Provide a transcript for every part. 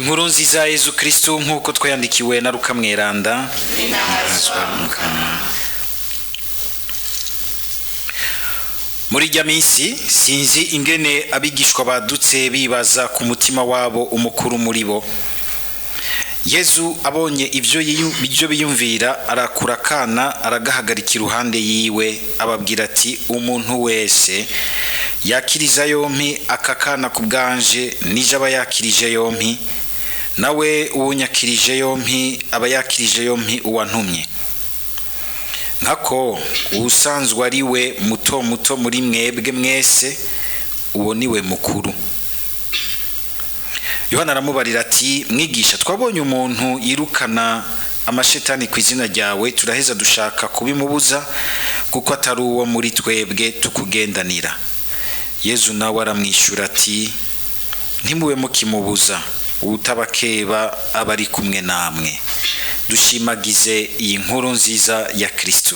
Inkuru nziza ya Yezu Kristu nk'uko twayandikiwe na Luka Mweranda. Muri irya minsi sinzi ingene abigishwa badutse bibaza ku mutima wabo umukuru muri bo. Yezu abonye ibyo biyumvira, arakura akana, aragahagarika iruhande yiwe, ababwira ati: "Umuntu wese yakiriza yompi aka kana ku bwanje, nije aba yakirije yompi, nawe uwunyakirije yompi aba yakirije yompi uwantumye. Nkako uwusanzwe ari we muto muto muri mwebwe mwese, uwo ni we mukuru." Yohana aramubarira ati: "Mwigisha, twabonye umuntu yirukana amashetani ku izina ryawe, turaheza dushaka kubimubuza kuko atari uwo muri twebwe tukugendanira." Yezu nawe aramwishyura ati: "Ntimube mukimubuza, uwutabakeba aba ari kumwe namwe." Dushimagize iyi nkuru nziza ya Kristo.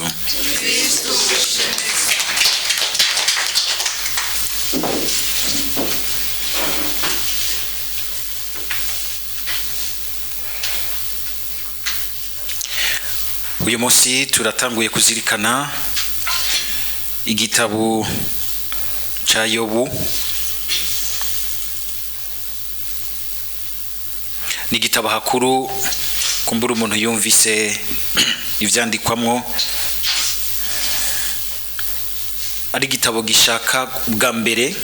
Uyu munsi turatanguye kuzirikana igitabo ca Yobu. Ni igitabo hakuru kumbura umuntu yumvise ivyandikwamwo, ari igitabo gishaka bwa mbere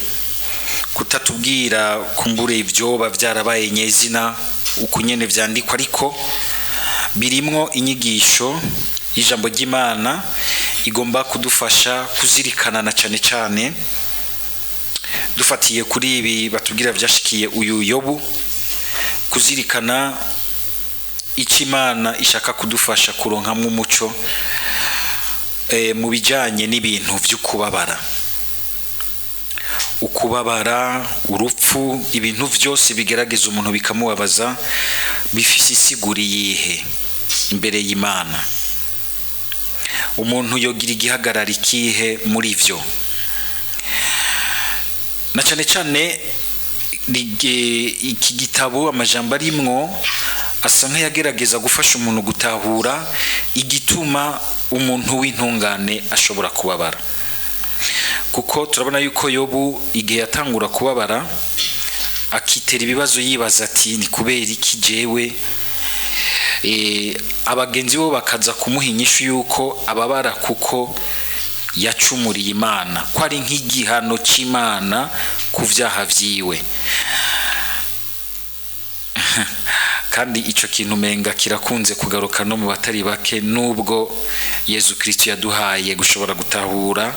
kutatubwira kumbure ivyoba vyarabaye nyezina uku nyene vyandikwa, ariko birimwo inyigisho y'ijambo ry'Imana igomba kudufasha kuzirikana, na cane cane dufatiye kuri ibi batubwira vyashikiye uyu Yobu, kuzirikana icyo Imana ishaka kudufasha kuronkamwo umuco mu bijanye n'ibintu vy'ukubabara, ukubabara, urupfu, ibintu vyose bigerageza umuntu bikamubabaza, bifise isiguri yihe imbere y'Imana? Umuntu yogira igihagarara ikihe muri vyo? Na cane cane iki gitabo, amajambo arimwo asa nk'ayagerageza gufasha umuntu gutahura igituma umuntu w'intungane ashobora kubabara, kuko turabona yuko Yobu igihe yatangura kubabara akitera ibibazo, yibaza ati: "Ni kubera iki jewe?" Abagenzi bo bakaza kumuha inyishu yuko ababara kuko yacumuriye Imana, ko ari nk'igihano c'Imana ku vyaha vyiwe. Kandi ico kintu umenga kirakunze kugaruka no mu batari bake, nubwo Yezu Kristo yaduhaye gushobora gutahura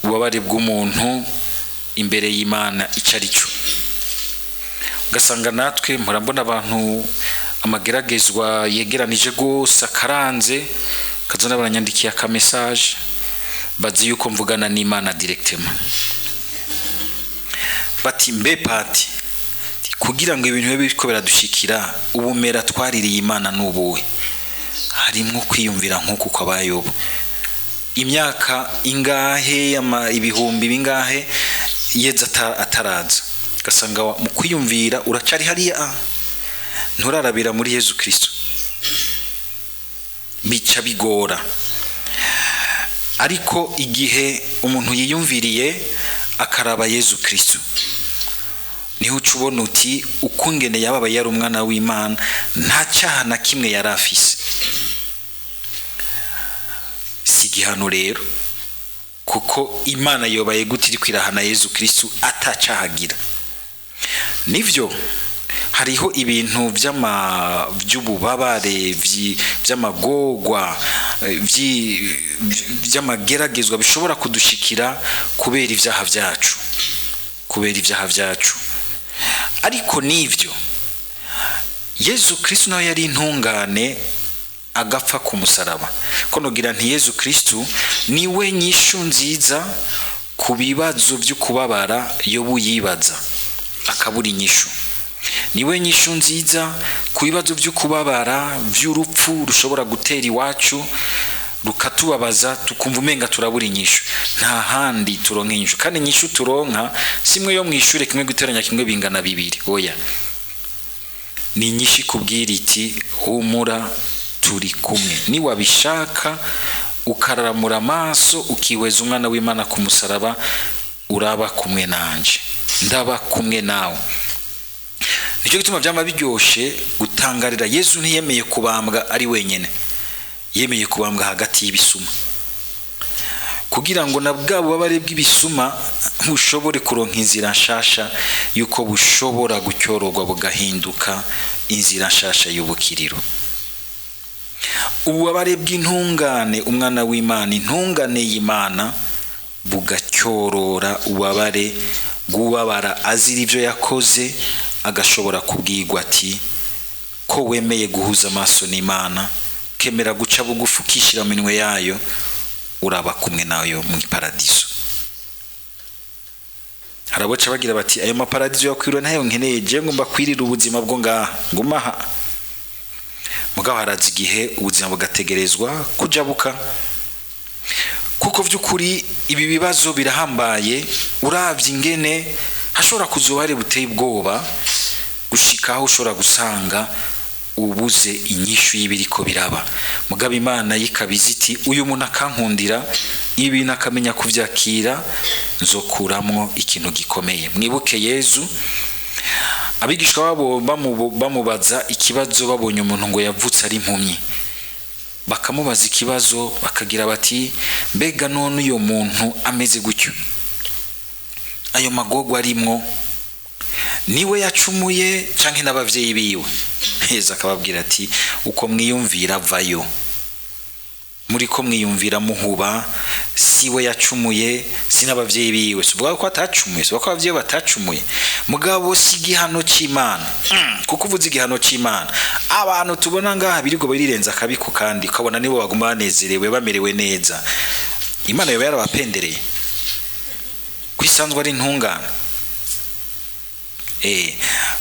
ububabare bw'umuntu imbere y'Imana ico ari cyo. Ugasanga natwe mpora mbona abantu amageragezwa yegeranije gose akaranze, kazona baranyandikiye aka message, bazi yuko mvugana n'Imana directement, bati: "Mbe pati, kugira ngo ibintu bibe biriko biradushikira, ubumera twaririye Imana n'ubuwe?" Harimwo kwiyumvira nk'uku kwa Yobu, imyaka ingahe, ibihumbi bingahe Yezu ataraza, ugasanga mu kwiyumvira uracari hariya, nturarabira muri Yezu Kristo, bica bigora. Ariko igihe umuntu yiyumviriye akaraba Yezu Kristo, niho uca ubona uti ukungene yababaye yari umwana w'Imana, nta cyaha na kimwe yari afise, si igihano rero, kuko Imana yobaye gute iriko irahana Yezu Kristo atacahagira? Nivyo, hariho ibintu vy'ububabare, vy'amagorwa, vy'amageragezwa bishobora kudushikira kubera ivyaha vyacu, kubera ivyaha vyacu. Ariko nivyo, Yezu Kristo nawe yari intungane agapfa ku musaraba. Ko nogira nti Yezu Kristo niwe nyishu nziza ku bibazo vy'ukubabara Yobu yibaza akabura inyishu. Niwe nyishu nziza ku bibazo vy'ukubabara vy'urupfu rushobora gutera iwacu rukatubabaza, tukumva umenga turabura inyishu. Nta handi turonka inyishu, kandi inyishu turonka simwe yo mwishure, kimwe guteranya kimwe bingana bibiri, oya. Ni inyishu ikubwira iti humura, turi kumwe. Niwabishaka ukararamura amaso, ukihweza umwana w'Imana ku musaraba, uraba kumwe nanje, ndaba kumwe nawe. Nicyo gituma byama biryoshe gutangarira Yezu. Ntiyemeye kubambwa ari wenyine, yemeye kubambwa hagati y'ibisuma, kugira ngo na bwa bubabare bw'ibisuma bushobore kuronka inzira nshasha yuko bushobora gucyororwa, bugahinduka inzira nshasha y'ubukiriro. Ububabare bw'intungane, umwana w'Imana, intungane y'Imana, bugacyorora ububabare bw'ubabara azira ibyo yakoze, agashobora kubwirwa ati ko wemeye guhuza amaso n'Imana, ukemera guca bugufi, ukishyira mu minwe yayo, uraba kumwe nayo mu iparadiso. Hari abaca bagira bati ayo maparadiso yakwiriwe ntayo nkeneye, je ngomba kwirira ubuzima bwo ngaha, nguma aha. Mugabo haraza igihe ubuzima bugategerezwa kujabuka, kuko vy'ukuri ibi bibazo birahambaye. Uravye ingene hashobora kuzoba hari buteye ubwoba, gushika aho ushobora gusanga ubuze inyishu y'ibiriko biraba. Mugabo Imana yikabiza iti uyu muntu akankundira ibi bintu, akamenya kuvyakira, nzokuramwo ikintu gikomeye. Mwibuke Yezu, abigishwa babo bamubaza ikibazo, babonye umuntu ngo yavutse ari impumyi, bakamubaza ikibazo, bakagira bati mbega none uyo muntu ameze gutyo, ayo magorwa arimwo, niwe yacumuye canke n'abavyeyi biwe? Yezu akababwira ati uko mwiyumvira vayo, muri ko mwiyumvira muhuba, si we yacumuye, si n'abavyeyi biwe. Si uvuga ko atacumuye, si uvuga ko abavyeyi batacumuye, mugabo si igihano c'Imana. Kuko uvuze igihano c'Imana, abantu tubona ngaha birirwa birirenza akabiko, kandi ukabona nibo baguma banezerewe, bamerewe neza, Imana yoba yarabapendereye kwisanzwe ari intungane?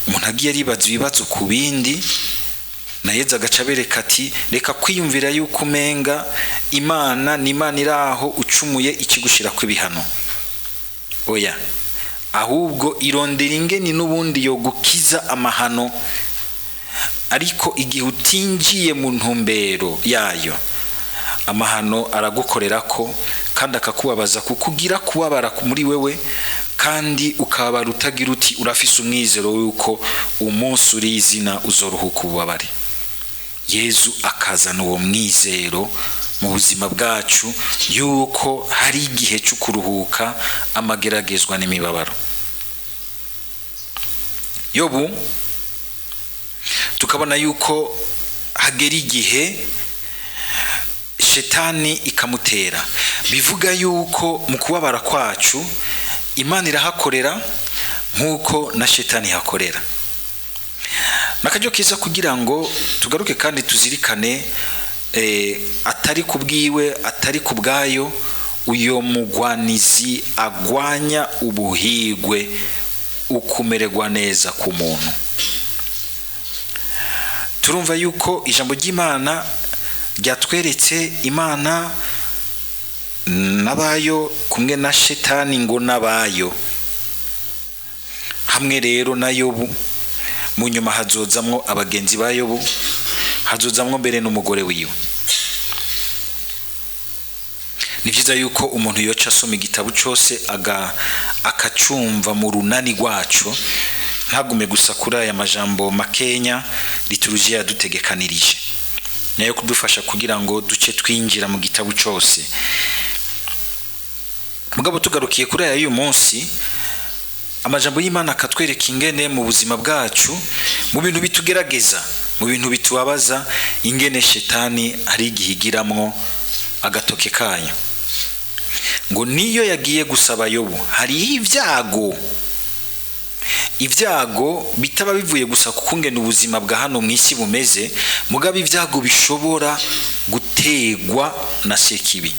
Umuntu agiye aribaza ibibazo ku bindi, na Yezu agaca abereka ati reka kwiyumvira yuko umenga Imana ni Imana iri aho, ucumuye ikigushira kw'ibihano. Oya, ahubwo irondera ingeni n'ubundi yo gukiza amahano, ariko igihe utinjiye mu ntumbero yayo, amahano aragukorera ko kandi akakubabaza, kuko ugira kubabara muri wewe, kandi ukababara utagira uti urafise umwizero w'uko umunsi uri izina uzoruhuka ububabare. Yezu akazana uwo mwizero mu buzima bwacu yuko hari igihe cyo kuruhuka amageragezwa n'imibabaro. Yobu, tukabona yuko hagera igihe shetani ikamutera. Bivuga yuko mu kubabara kwacu Imana irahakorera nk'uko na shetani ihakorera. N'akaryo keza kugira ngo tugaruke kandi tuzirikane, atari ku bwiwe, atari ku bwayo, uyo mugwanizi agwanya ubuhigwe, ukumererwa neza ku muntu. Turumva yuko ijambo ry'Imana ryatweretse Imana n'abayo kumwe na shetani ngo n'abayo hamwe rero na Yobu. Mu nyuma hazozamwo abagenzi ba Yobu, hazozamwo mbere n'umugore wiwe. Ni vyiza yuko umuntu yoca asoma igitabo cose akacumva mu runani rwaco, ntagume gusa kuri aya majambo makenya liturujia yadutegekanirije, nayo kudufasha kugira ngo duce twinjira mu gitabo cose. Mugabo tugarukiye kuri aya y'uyu munsi, amajambo y'Imana akatwereka ingene mu buzima bwacu, mu bintu bitugerageza, mu bintu bitubabaza, ingene shetani ari igihe igiramwo agatoke kayo. Ngo niyo yagiye gusaba Yobu, hariho ibyago, ibyago bitaba bivuye gusa ku kungene ubuzima bwa hano mu isi bumeze, mugabo ibyago bishobora gutegwa na sekibi,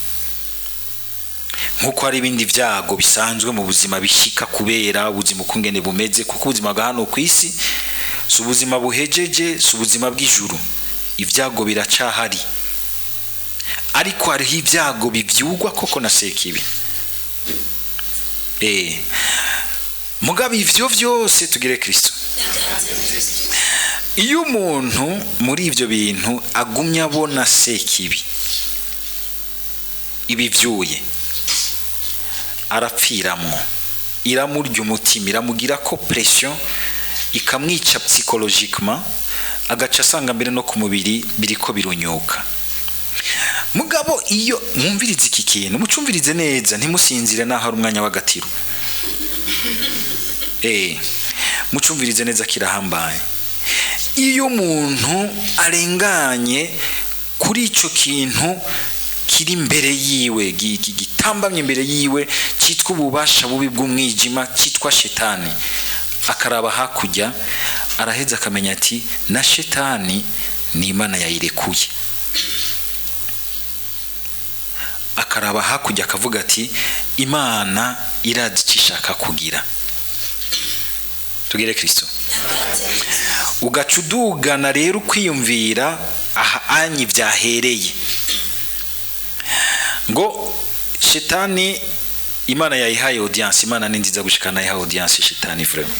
nkuko hari ibindi byago bisanzwe mu buzima bishika kubera ubuzima ukungene bumeze, kuko ubuzima bwa hano ku isi si ubuzima buhejeje, si ubuzima bw'ijuru, ibyago biracahari. Ariko hariho ibyago bivyugwa koko na sekibi. Mugabo ivyo vyose tugire Kristo. Iyo umuntu muri ibyo bintu agumye abona sekibi ibivyuye, arapfiramwo, iramurya umutima, iramugira ko pression, ikamwica psychologiquement, agaca asanga mbere no ku mubiri biriko birunyuka. Mugabo iyo mwumvirize iki kintu, mucumvirize neza, ntimusinzire naho ari umwanya w'agatiro. Mucumvirize neza, kirahambaye. Iyo umuntu arenganye kuri ico kintu kiri imbere yiwe, gitambamye imbere yiwe, cyitwa ububasha bubi bw'umwijima, cyitwa shetani, akaraba hakurya, araheza akamenya ati na shetani ni Imana yayirekuye. Akaraba hakurya akavuga ati Imana irazi icyo ishaka kugira. Tugere Kristo. Ugaca udugana rero ukwiyumvira aha anyi byahereye, ngo shetani Imana yayihaye audience. Imana ni nziza gushikana yayihaye audience shetani, vraiment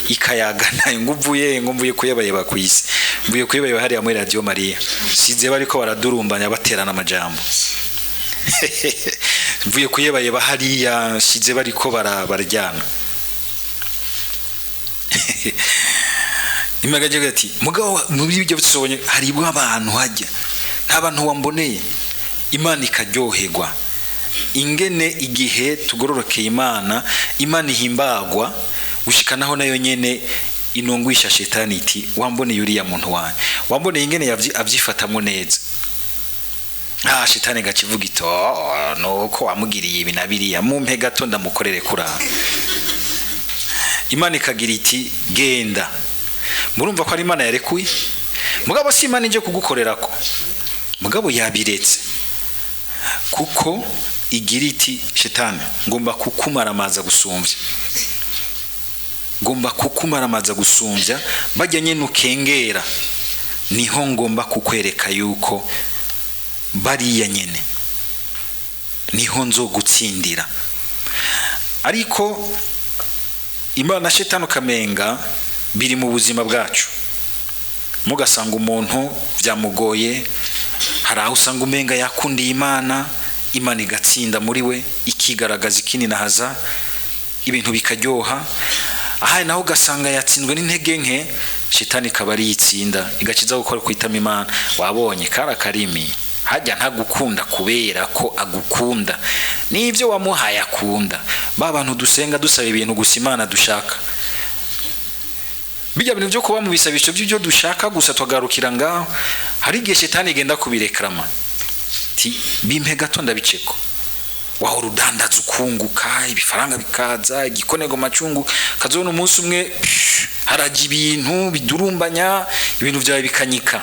ikayaga nayo, ngo uvuye, ngo mvuye kuyabayeba ku isi, mvuye kuyabayeba hariya muri Radio Maria, size bariko baradurumbanya baterana amajambo, mvuye kuyebayeba hariya size bariko bararyana. Imagaje ati mugabo muri ibyo byose haribwo abantu hajya nta bantu wamboneye. Imana ikaryoherwa ingene igihe tugororokeye Imana, Imana ihimbagwa gushikanaho nayo nyene inongwisha shetani iti wamboneye uriya muntu wanjye, wamboneye ingene avyifatamwo neza. Shetani gacivuga ito nuko wamugiriye ibi na biriya, mumpe gato ndamukorere kurara. Imana ikagira iti genda. Murumva ko ari Imana yarekuye, mugabo si Imana ije kugukorerako, mugabo yabiretse kuko igira iti shetani ngomba kukumaramaza gusumvya, ngomba kukumaramaza gusumvya, bajya nyene ukengera, niho ngomba kukwereka yuko bariya nyene niho nzogutsindira. Ariko Imana shetani ukamenga biri mu buzima bwacu, mugasanga umuntu byamugoye, hari aho usanga umenga yakundiye Imana, Imana igatsinda muri we, ikigaragaza ikininahaza, ibintu bikaryoha. Aha naho ugasanga yatsinzwe n'intege nke, shetani ikaba ari yitsinda, igakiza gukora kwitama Imana. Wabonye kara karimi hajya ntagukunda kubera ko agukunda, nibyo wamuhaye akunda. Ba bantu dusenga dusaba ibintu gusa Imana dushaka, bijya bintu byo kuba mu bisabisho by'ibyo dushaka gusa tugarukira ngaho, hari igihe shetani igenda kubirekrama ti bimpe gato ndabiceko. Wahora udandaza ukunguka, ibifaranga bikaza, igikonego macungu kazona, umunsi umwe haraje ibintu bidurumbanya, ibintu byawe bikanyika,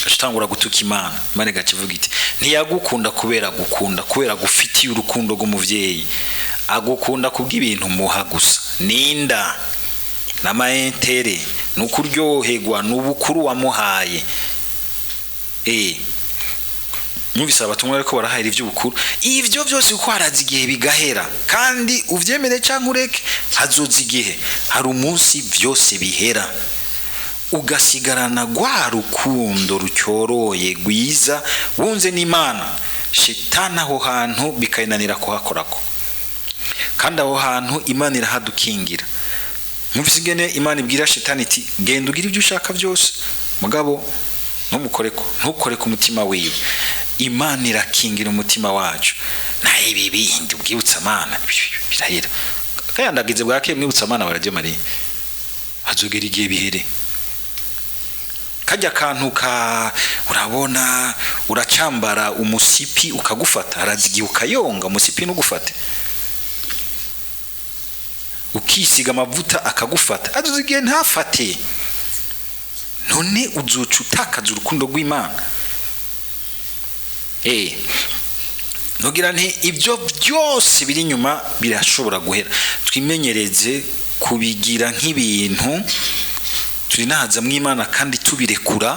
gashitangura gutuka Imana. Imana igacivuga iti ntiyagukunda kubera gukunda, kubera gufitiye urukundo rw'umuvyeyi, agukunda kubw'ibintu muha gusa, ninda n'amaentere nukuryoherwa n'ubukuru wamuhaye. Mwumvise abatumwa ariko barahayira ivy'ubukuru, ivyo byose uko haraza igihe bigahera, kandi uvyemere canke ureke hazoza igihe, hari umunsi byose bihera, ugasigarana rwa rukundo rucyoroye rwiza wunze n'Imana. Shetani aho hantu bikayinanira kuhakorako, kandi aho hantu Imana irahadukingira. Mwumvise ingene Imana ibwira shetani iti genda ugire ibyo ushaka byose, mugabo ntumukoreko, ntukore ku mutima wiwe. Imana irakingira umutima wacu, naho ibi bindi ubwibutsa Imana birahera. Kayandagize bwake mwibutsa Imana wa Radio Maria, hazogera igihe bihere. Kajya kantu ka urabona uracambara umusipi ukagufata, haraza igihe ukayonga umusipi ntugufate, ukisiga amavuta akagufata, azoza igihe ntafate. None uzoca utakaza urukundo rw'Imana. Ntugira nti ibyo byose biri inyuma birashobora guhera. Twimenyereze kubigira nk'ibintu turinahaza mw'Imana kandi tubirekura,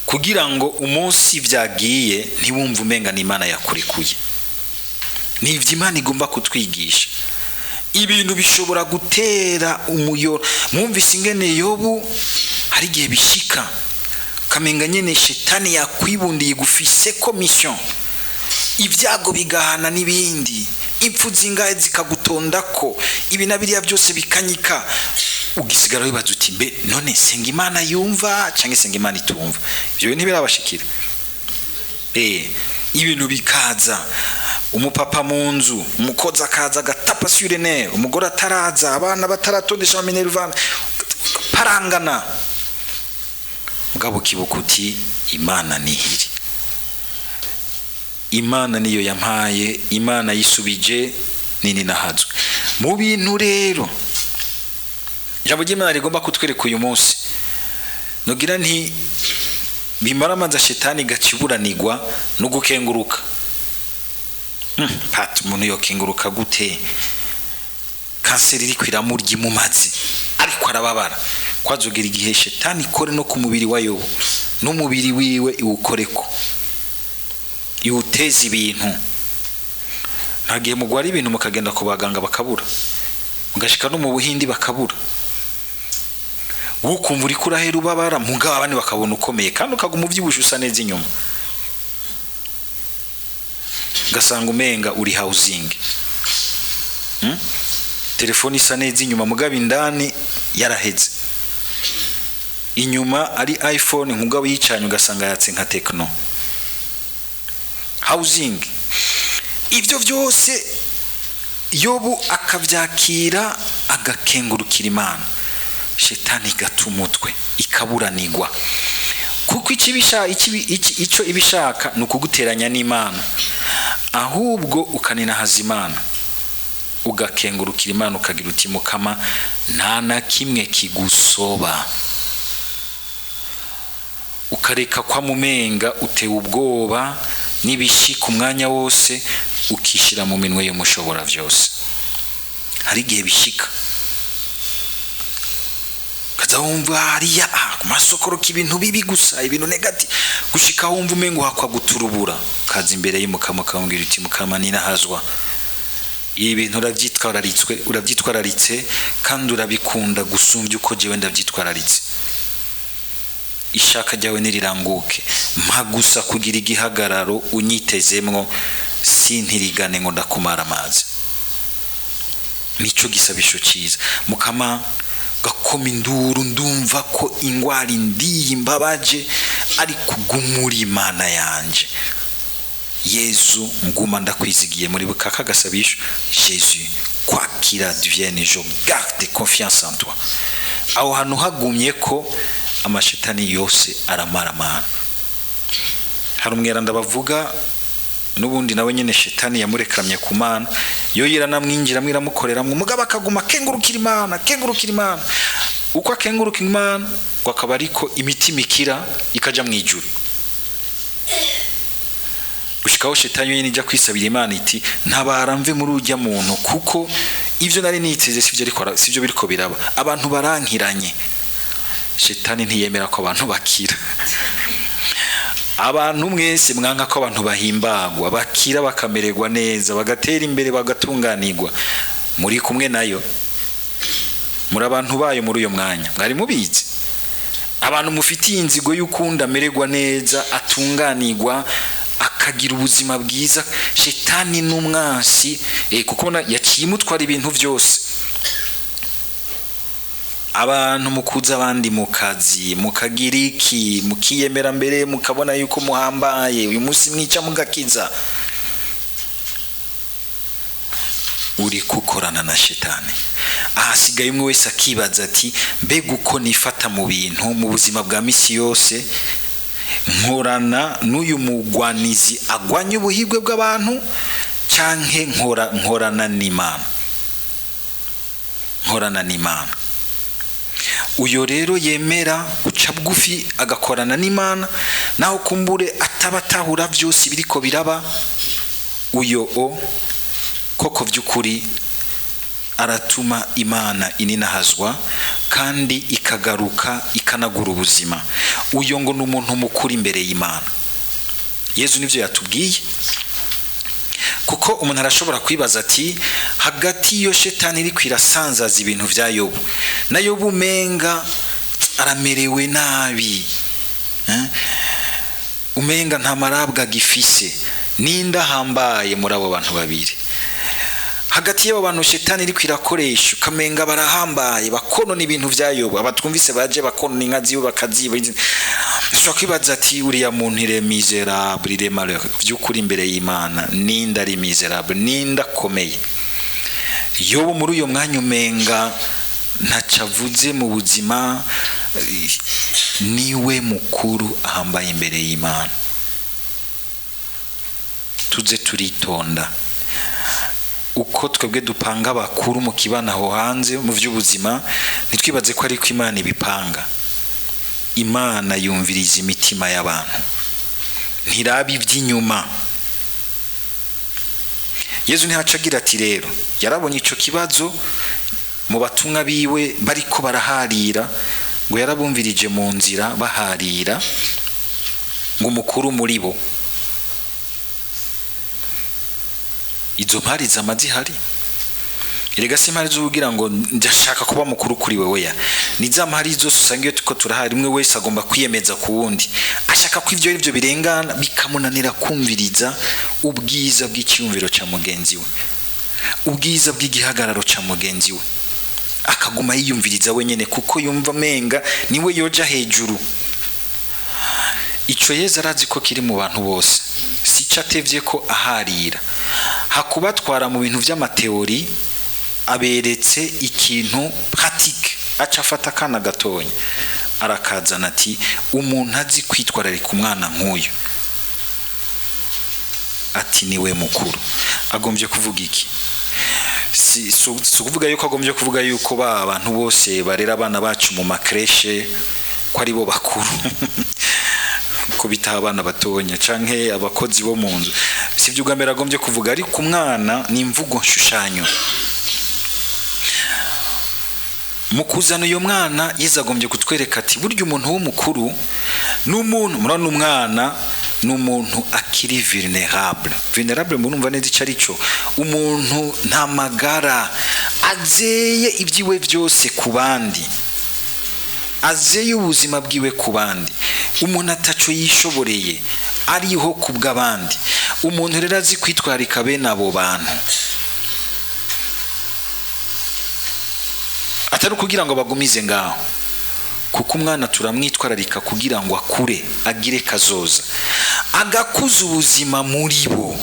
kugira ngo umunsi byagiye ntiwumve umenga n'Imana yakurekuye. Ni ivyo Imana igomba kutwigisha. Ibintu bishobora gutera umuyoro. Mwumvise ingene Yobu hari igihe bishika kamenga nyene shetani yakwibundiye, igufise ko mission, ibyago bigahana n'ibindi, impfu zingahe zikagutondako, ibi na biriya byose bikanyika, ugisigara wibaza uti: "Mbe none senga Imana yumva cyangwa senga Imana itumva?" Ibyo bintu ntibirabashikira? Ibintu bikaza, umupapa mu nzu, umukozi akaza agatapa sur les nerfs, umugore ataraza, abana bataratondesha minerval, parangana. Mugabo ukibuka uti: "Imana nihiri, Imana niyo yampaye, Imana yisubije nini nahazwe mu bintu." Rero ijambo ry'Imana rigomba kutwereka uyu munsi, nugira nti bimara amazi, shetani gaciburanirwa no gukenguruka. Pati umuntu yokenguruka gute kanseri iri kwiramurya imumazi, ariko arababara? Kwazogira igihe shetani ikore no ku mubiri wa Yobu, n'umubiri wiwe iwukoreko, iwuteza ibintu. Nta gihe mugwara ibintu mukagenda ku baganga bakabura, mugashika no mu Buhindi bakabura, ukumva uriko urahera ubabara, mugabo abandi bakabona ukomeye kandi ukaguma uvyibushe, usa neza inyuma, ugasanga umenga uri housing. Telefone isa neza inyuma, mugabo indani yaraheze. Inyuma ari iPhone, mugabo yicanye ugasanga yatse nka Tecno housing. Ibyo byose Yobu akabyakira, agakengurukira Imana. Shetani igata umutwe, ikaburanirwa, kuko icyo ibishaka ni ukuguteranya n'Imana, ahubwo ukaninahaza Imana, ugakengurukira Imana, ukagira uti: "Mukama, nta na kimwe kigusoba." Ukareka kwa mumenga utewe ubwoba n'ibishika umwanya wose, ukishyira mu minwe y'Umushobora byose. Hari igihe bishika kaza wumva hariya ku masokoro k'ibintu bibi gusa, ibintu négatif, gushika wumva umengo hakwa guturubura, kaza imbere y'Umukama ukamubwira uti: "Mukama, ninahazwa, ibi bintu urabyitwararitse, urabyitwararitse kandi urabikunda gusumbya uko jewe ndabyitwararitse. Ishaka ryawe niriranguke, mpa gusa kugira igihagararo unyitezemwo, sintirigane ngo ndakumara amazi." Nico gisabisho cyiza. Mukama, gakoma induru, ndumva ko ingwara indiye imbabaje, ariko gumura Imana yanje. Yezu, nguma ndakwizigiye. Muri bukaka gasabisho: "Jésus, quoi qu'il advienne, je garde confiance en toi." Aho hantu hagumye ko amashetani yose aramaramara. Hari umweranda bavuga n'ubundi nawe nyene shetani yamurekamye ku Mana, yo yiranamwinjiramwo, iramukoreramwo, umugabo akaguma akengurukira Imana, akengurukira Imana. Uko akenguruka Imana ngo akaba ariko imitima ikira, ikaja mu ijuru, gushikaho shetani yonyene ijya kwisabira Imana iti: "Ntabara mve muri ujya muntu, kuko ivyo nari niteze sivyo, ariko sivyo biriko biraba, abantu barankiranye." Shetani ntiyemera ko abantu bakira. Abantu mwese mwanka ko abantu bahimbagwa, bakira, bakamererwa neza, bagatera imbere, bagatunganirwa, muri kumwe nayo, muri abantu bayo muri uyo mwanya. Mwari mubizi? Abantu mufitiye inzigo y'ukundi amererwa neza, atunganirwa, akagira ubuzima bwiza, shetani n'umwansi, kuko yaciye imutwara ibintu byose. Abantu mukuza abandi mu kazi, mukagira iki, mukiyemera mbere, mukabona yuko muhambaye, uyu munsi mwica mugakiza, uri kukorana na shetani. Ahasigaye umwe wese akibaza ati: "Mbega uko nifata mu bintu mu buzima bwa misi yose, nkorana n'uyu mugwanizi agwanya ubuhigwe bw'abantu, canke nkorana n'Imana?" Nkorana n'Imana. Uyo rero yemera guca bugufi agakorana n'Imana, naho kumbure ataba atahura byose biriko biraba, uyo o koko by'ukuri aratuma Imana ininahazwa kandi ikagaruka ikanagura ubuzima. Uyo ngo ni umuntu mukuru imbere y'Imana. Yezu nivyo yatubwiye Kuko umuntu arashobora kwibaza ati hagati y'iyo shetani iri kwirasanzaza ibintu vya Yobu, na Yobu umenga aramerewe nabi, umenga nta marabwa agifise, ninde ahambaye muri abo bantu babiri? Hagati y'abo bantu shetani iri kwirakoresha, ukamenga barahambaye, bakonona ibintu vya Yobu, abatwumvise baje bakonona inka ziwe bakaziba. Ushobora kwibaza ati uriya muntu il est misérable, il est malheureux. By'ukuri imbere y'Imana ninde ari misérable, ninde akomeye? Yobu muri uyo mwanya umenga ntaco avuze mu buzima, niwe mukuru ahambaye imbere y'Imana. Tuze turitonda uko twebwe dupanga abakuru mu kibana aho hanze mu by'ubuzima, ntitwibaze ko ariko Imana ibipanga. Imana yumviriza imitima y'abantu, ntiraba iby'inyuma. Yezu ntihaca agira ati rero yarabonye ico kibazo mu batumwa biwe bariko baraharira, ngo yarabumvirije mu nzira baharira, ngo umukuru muri bo, izo mpari zama zihari. Erega si impari z'ugira ngo ndashaka kuba mukuru kuri wewe, ya ni za mpari zose usanga iyo tuko turahari, umwe wese agomba kwiyemeza ku wundi, ashaka ko ivyo arivyo birengana, bikamunanira kumviriza ubwiza bw'icyumviro ca mugenzi we, ubwiza bw'igihagararo ca mugenzi we, akaguma yiyumviriza wenyene kuko yumva amenga niwe yoja hejuru. Ico Yezu arazi ko kiri mu bantu bose, sico atevye ko aharira hakubatwara mu bintu vy'amateori, aberetse ikintu pratique, aca afata akana gatonya arakazana ati umuntu azi kwitwararika umwana nk'uyu, ati niwe mukuru. Agombye kuvuga iki? Si ukuvuga yuko agombye kuvuga yuko ba bantu bose barera abana bacu mu makreshe ko ari bo bakuru, ko bitaha abana batonya canke abakozi bo mu nzu, si ibyo ubwa mbere agombye kuvuga. Ariko umwana ni imvugo nshushanyo. Mu kuzana uyu mwana, Yezu agombye kutwereka ati burya umuntu w'umukuru ni umuntu, murabona umwana ni umuntu akiri vulnerable. Vulnerable murumva neza icyo ari cyo, umuntu nta magara, azeye ibyiwe byose ku bandi, azeye ubuzima bwiwe ku bandi, umuntu ataco yishoboreye, ariho ku bw'abandi. Umuntu rero azi kwitwarika bene abo bantu, atari ukugira ngo bagumize ngaho, kuko umwana turamwitwararika kugira ngo akure agire kazoza, agakuza ubuzima muri bo,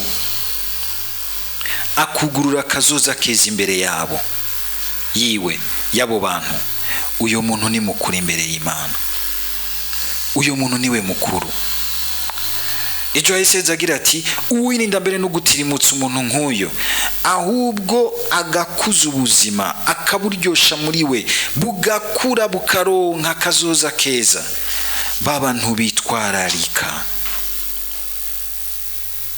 akugurura kazoza keza imbere yabo yiwe y'abo bantu. Uyo muntu ni mukuru imbere y'Imana, uyo muntu niwe mukuru. Ejo hahise agira ati uwirinda mbere no gutirimutsa umuntu nk'uyo, ahubwo agakuza ubuzima akaburyosha muri we, bugakura bukaronka kazoza keza. Ba bantu bitwararika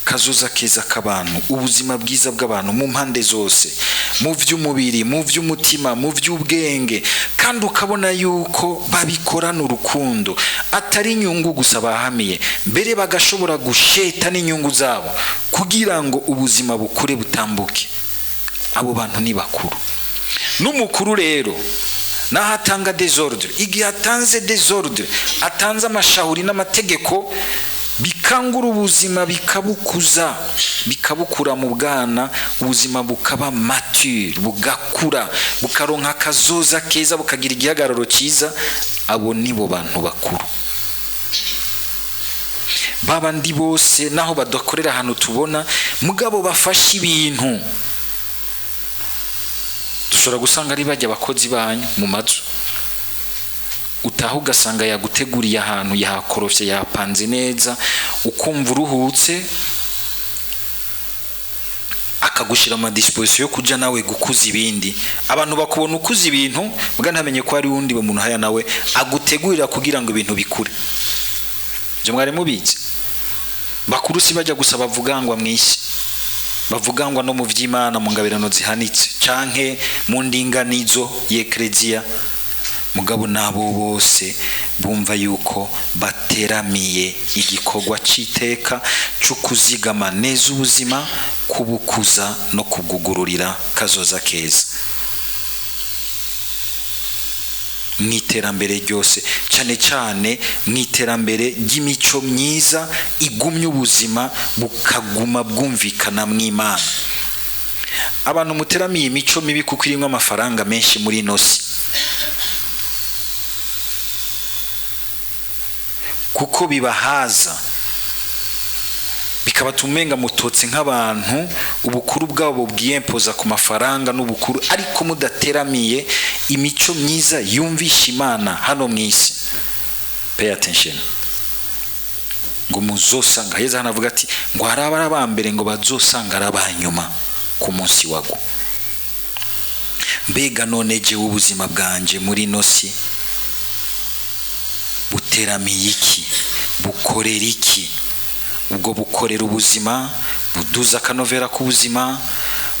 kazoza keza k'abantu, ubuzima bwiza bw'abantu mu mpande zose, mu by'umubiri, mu by'umutima, mu by'ubwenge, kandi ukabona yuko babikorana urukundo, atari inyungu gusa bahamiye, mbere bagashobora gusheta n'inyungu zabo kugira ngo ubuzima bukure butambuke. Abo bantu ni bakuru. N'umukuru rero naho atanga désordre, igihe atanze désordre, atanze amashahuri n'amategeko, bikangura ubuzima, bikabukuza, bikabukura mu bwana, ubuzima bukaba mature, bugakura, bukaronka akazoza keza, bukagira igihagararo cyiza. Abo nibo bantu bakuru. Babandi bose naho badakorera ahantu tubona, mugabo bafashe ibintu, dushobora gusanga ari bajya abakozi banyu mu mazu, utaha ugasanga yaguteguriye ahantu, yahakorofye, yapanze neza, ukumva uruhutse, akagushira ama disposition yo kuja nawe gukuza ibindi. Abantu bakubona ukuza ibintu, mbwa ntamenye ko hari undi muntu haya nawe agutegurira kugira ngo ibintu bikure. Ibyo mwari mubizi? Bakuru si bajya gusa bavugangwa mw'isi, bavugangwa no mu vy'Imana, mu ngabirano zihanitse canke mu ndinganizo y'eklezia, mugabo nabo bose Bumva yuko bateramiye igikorwa c'iteka co kuzigama neza ubuzima, kubukuza no kubwugururira kazoza keza mu iterambere ryose, cyane cyane mu iterambere ry'imico myiza igumya ubuzima bukaguma bwumvikana mw'Imana. Abantu muteramiye imico mibi kuko irimo amafaranga menshi muri ino si, kuko bibahaza bikabatuma umenga mutotse nk'abantu ubukuru bwabo bwiyempoza ku mafaranga n'ubukuru, ariko mudateramiye imico myiza yumvisha Imana hano mu isi. Pay attention. Ngo muzosanga Yezu hano avuga ati ngo hari abari abambere ngo bazosanga ari abanyuma ku munsi wago. Mbega none jewe ubuzima bwanje muri ino si buteramiye iki? Bukorera iki? Ubwo bukorera ubuzima, buduza akanovera k'ubuzima,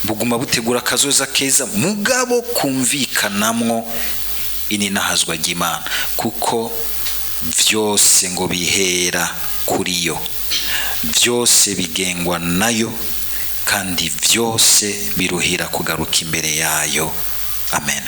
buguma butegura akazoza keza, mugabo kumvikanamwo ininahazwa ry'Imana, kuko vyose ngo bihera kuri yo, vyose bigengwa nayo, kandi vyose biruhira kugaruka imbere yayo. Amen.